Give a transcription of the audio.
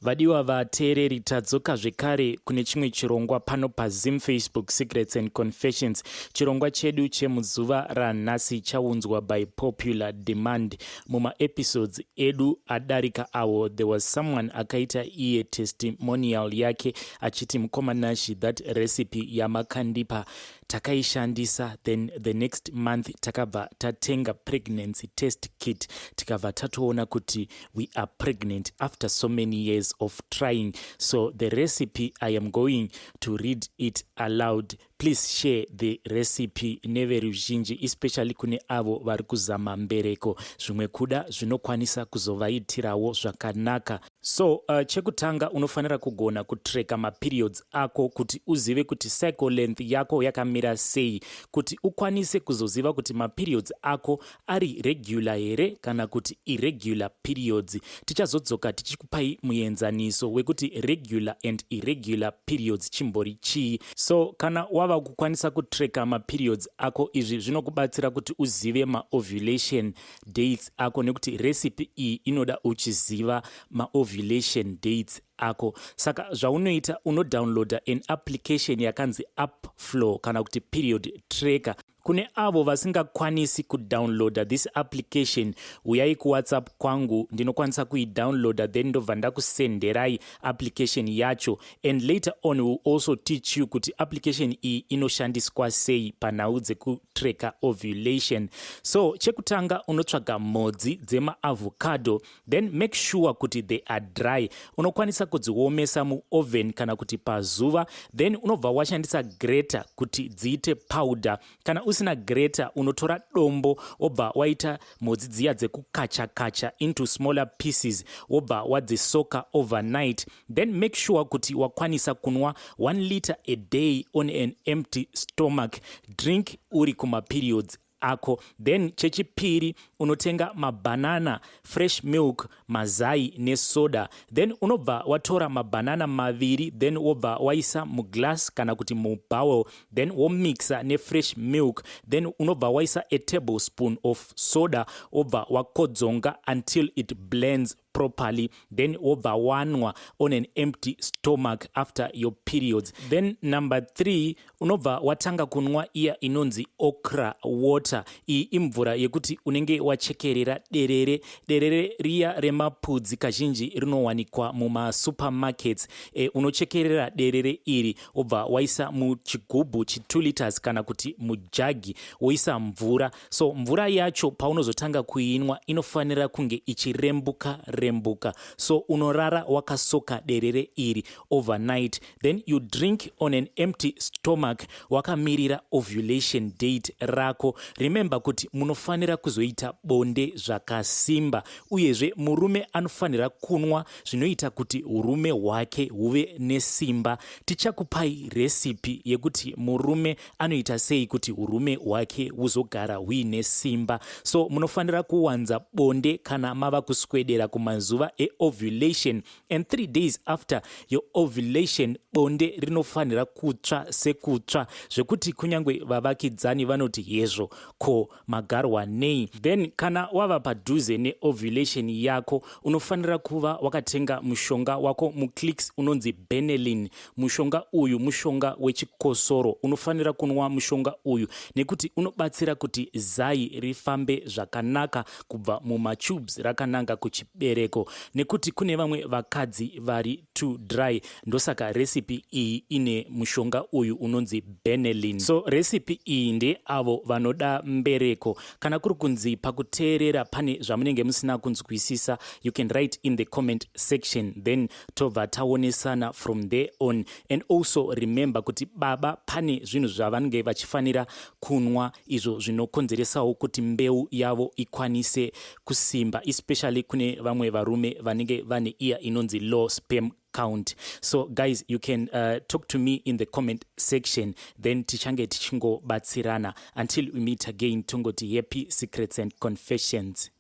Vadiwa vateereri, tadzoka zvekare kune chimwe chirongwa pano paZim Facebook Secrets and Confessions. Chirongwa chedu chemuzuva ranhasi chaunzwa by popular demand. Mumaepisodes edu adarika awo, there was someone akaita iye testimonial yake achiti, "Mukoma Nashi, that recipe yamakandipa takaishandisa, then the next month takabva tatenga pregnancy test kit, tikabva tatoona kuti we are pregnant after so many years of trying." So the recipe, I am going to read it aloud. Please share the recipe neveruzhinji, especially kune avo vari kuzama mbereko. Zvimwe kuda zvinokwanisa kuzovaitirawo zvakanaka. So chekutanga, unofanira kugona kutracka maperiods ako kuti uzive kuti cycle length yako yakamira sei, kuti ukwanise kuzoziva kuti maperiods ako ari regular here kana kuti irregular periods. Tichazodzoka tichikupai muenzaniso wekuti regular and irregular periods chimbori chii. So kana wava kukwanisa kutracka maperiods ako, izvi zvinokubatsira kuti uzive maovulation dates ako, nekuti recipe iyi inoda uchiziva maovulation dates ako. Saka zvaunoita, unodownloada an application yakanzi Upflow kana kuti Period Tracker. Kune avo vasingakwanisi kudownloada this application, uyai kuWhatsApp kwangu, ndinokwanisa kuidownloada, then ndobva ndakusenderai application yacho. And later on will also teach you kuti application iyi inoshandiswa sei panhau dzekutracka ovulation. So chekutanga, unotsvaga mhodzi dzemaavocado, then make sure kuti they are dry. Unokwanisa kudziomesa muoven kana kuti pazuva. Then unobva washandisa grater kuti dziite powder. Kana usina grater, unotora dombo, wobva waita mhodzi dziya dzekukacha kacha into smaller pieces, wobva wadzisoka overnight. Then make sure kuti wakwanisa kunwa 1 liter a day on an empty stomach. Drink uri kumaperiods ako. Then chechipiri, unotenga mabhanana, fresh milk, mazai nesoda. Then unobva watora mabhanana maviri, then wobva waisa muglass kana kuti mubowl, then womixa nefresh milk. Then unobva waisa a tablespoon of soda, wobva wakodzonga until it blends properly. Then wobva wanwa on an empty stomach after your periods. Then number three, unobva watanga kunwa iya inonzi okra water. Iyi imvura yekuti unenge wachekerera derere, derere riya remapudzi, kazhinji rinowanikwa mumasupermarkets. Unochekerera derere iri, wobva waisa muchigubhu chi2 liters kana kuti mujagi, woisa mvura. So mvura yacho paunozotanga kuinwa, inofanira kunge ichirembuka rembuka. So unorara wakasoka derere iri overnight, then you drink on an empty stomach wakamirira ovulation date rako. Remember kuti munofanira kuzoita bonde zvakasimba. Uyezve murume anofanira kunwa zvinoita kuti urume hwake huve nesimba. Tichakupai recipe yekuti murume anoita sei kuti urume hwake huzogara huine simba. So munofanira kuwanza bonde kana mava kuswedera kumazuva eovulation, and 3 days after your ovulation, bonde rinofanira kutsva sekutsva zvekuti kunyange vavakidzani vanoti, "Hezvo, ko magarwa nei?" Then kana wava padhuze neovulation yako, unofanira kuva wakatenga mushonga wako muClicks unonzi Benelin. Mushonga uyu mushonga wechikosoro. Unofanira kunwa mushonga uyu nekuti unobatsira kuti zai rifambe zvakanaka kubva mumatubes rakananga kuchibereko, nekuti kune vamwe vakadzi vari too dry. Ndosaka recipe iyi ine mushonga uyu unonzi Benelin. So recipe iyi ndeavo vanoda mbereko. Kana kuri kunzi pakuteerera pane zvamunenge musina kunzwisisa, you can write in the comment section, then tobva taonesana from there on. And also remember kuti baba pane zvinhu zvavanenge vachifanira kunwa, izvo zvinokonzeresawo kuti mbeu yavo ikwanise kusimba, especially kune vamwe varume vanenge vane iya inonzi low sperm count. So guys, you can talk to me in the comment section, then tichange tichingobatsirana. Until we meet again, tongoti happy secrets and confessions.